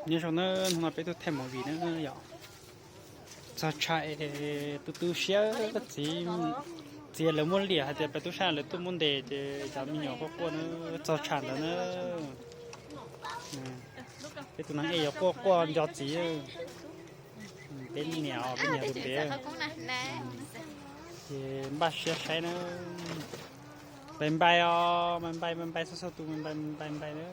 Nyob zoo na, hnub no peb tuaj thaij movie na yom. Txog tshais, tu tu siab, txiv, txiv lawv muab liam hais tias peb tub sab lawv tuaj muab ntes ces cov me nyuam quaj quaj na, txog tshais ntawd na. Peb tus neeg ej yuav quaj quaj nco txiv. Peb niam, peb niam tus pem. Ces npaj siab saib na. Npai npai os, npai npai npai npai, xauj xauj tus npai npai npai npai na.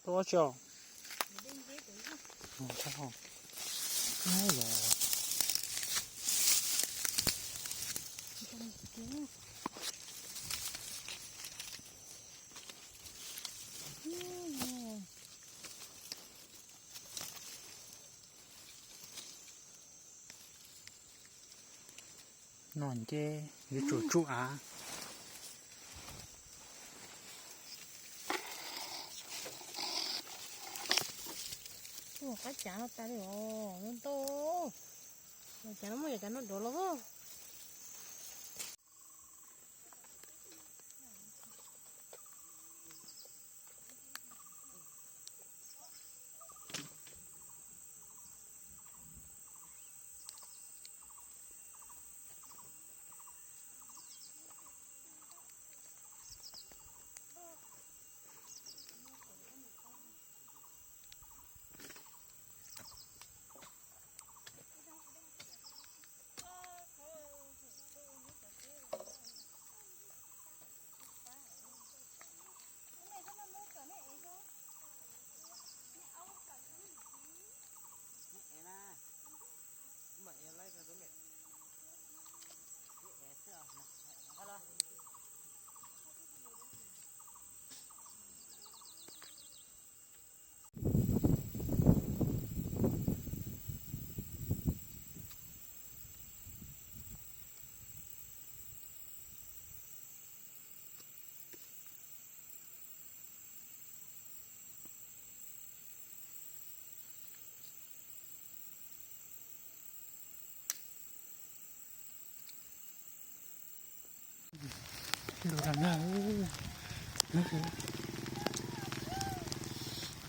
Tua tsi os? No nce yuav tsum tsuj av. Ua qab cav no tas li os, ntau. Cav no muaj yam cav no dov los.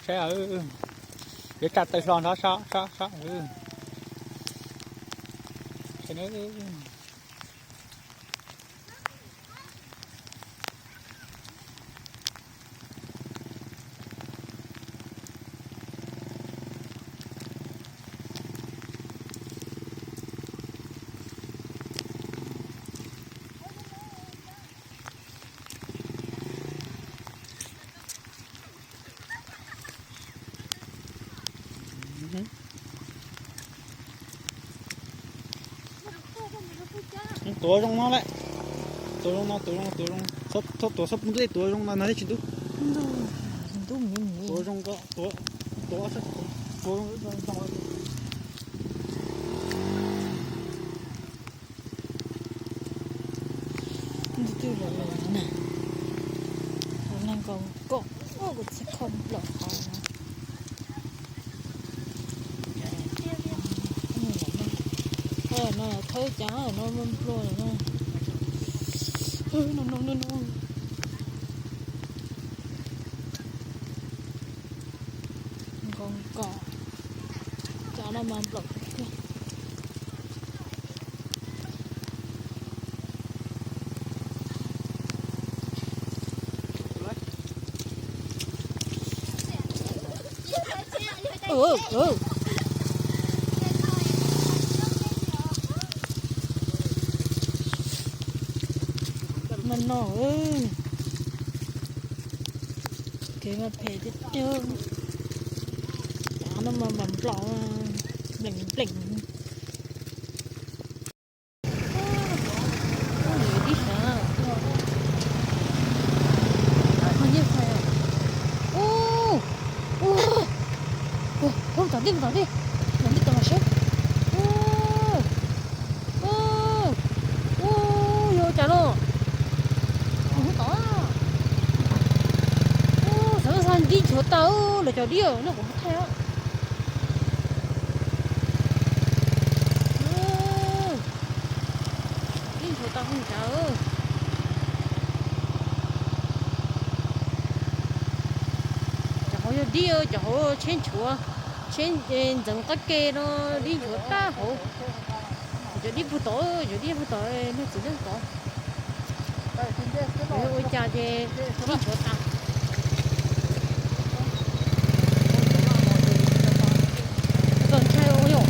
Saib, yuav tsa taw hlo nrho, saib, saib, saib. Tuav zoo no lawm. Tuav zoo no, tuav zoo, tuav zoo. Txhob tuav, txhob pub ntub, tuav zoo no, no thiaj tsis ntub. Tuav zoo, tuav zoo. Ntuj twb los los na, tus neeg nkaus nkaus, kuv txhij kho nplaum qhov no. No thawb cas no muaj nplua lawm na. No no no no. Nkaus nkaus, cov no mas nplaum tiag tiag. Mas no, kev mas phem tiag tiag. Cov no mas nplaum nplaum, pleem pleem. Dib sav. Ub, ub, ub, tom ntej, tom ntej, tom ntej, tom ntej seb. Ub, ub, ub, yog cas los? Ub, tom. Ub, xav xav dib nchuav tau lawv cov dib no kuv thaij. Dib nchuav tau hu ncav. Dib cov hauv tsheb nchuav, tsheb ntxeev qab ke no, dib nchuav tag hauv. Cov dib puag tod, cov dib puag tod, niag txiv neej tod. Ua cas ces dib nchuav tas. Txaus ntshai ua yom.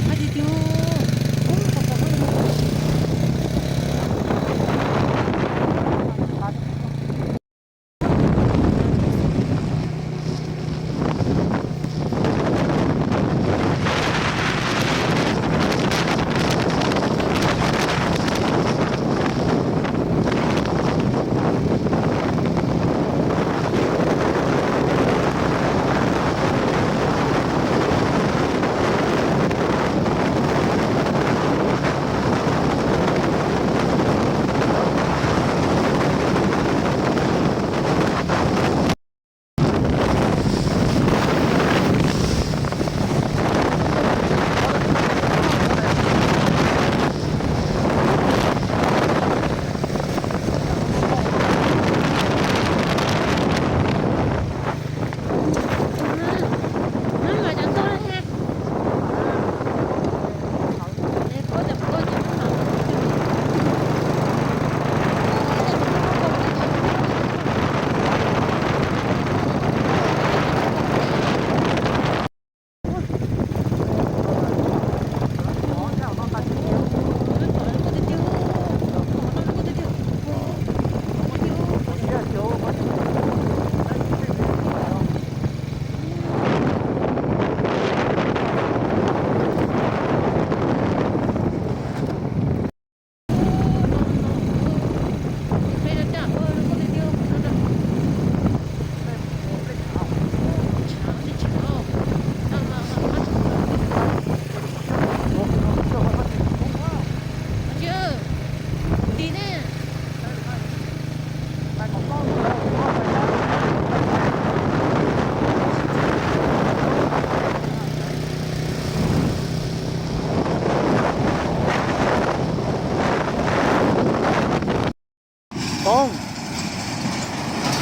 Qab tiag tiag. Poob,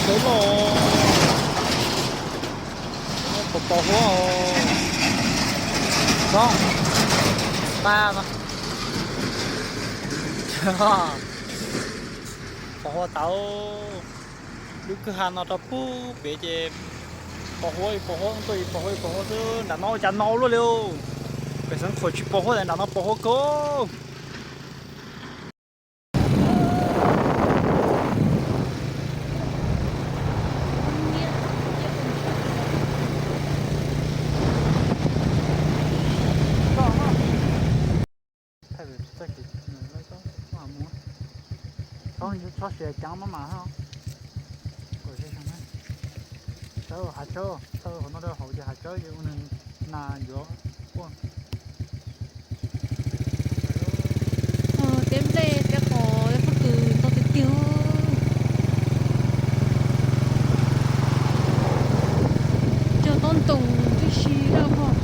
sawv los, pos pos huab os. Poob, tag no. Pos huab tau. Lub kwj ha no rau pub pem ces pos huab, pos huab tuaj, pos huab, pos huab xwb. Nram no ua cas no luaj li. Pem xeev Khuam tsis pos huab, nram no pos huab kawg. Txhob siav ceev maj mam. Tawb hav tsawb, tawb qhov no rau hauv ces hav tsawb ces ua nws nas yuav quaj. Teb nplej teb qos pob kws ntau tiag tiag. Cog tob ntoos tib si daj pog.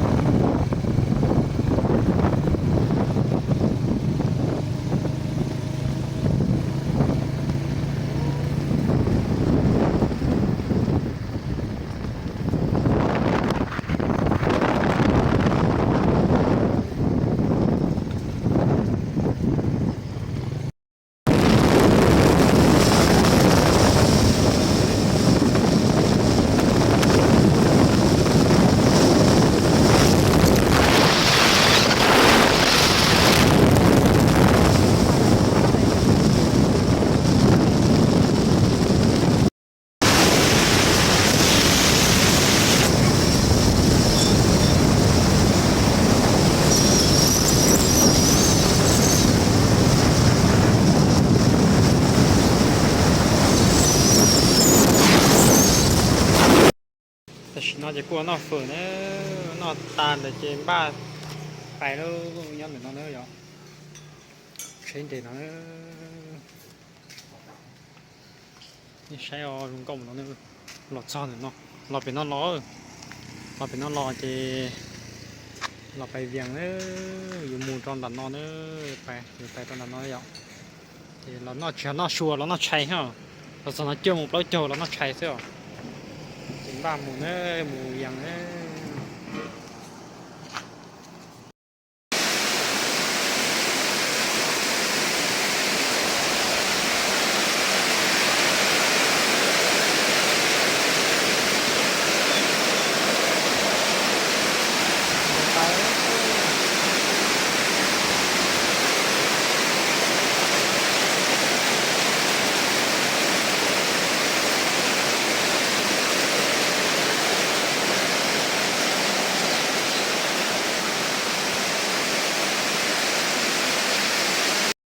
Tam sim no ces kuj noj fawm na, noj tas lawm ces npaj pais lawm, nyob ntawm no na yom, tsheb nres no na. Nej saib zoo nkauj no, los txog ntawm no, los pem no los, los pem no los ces los pais Vias na, yuav mus rau nram no na, pais, yuav pais rau nram no yom. Ces los noj tsis yog noj sua, los noj tshais os, los txog no cuaj moos plaub caug los noj tshais xwb os. Ces Npaj mus na, mus yees na.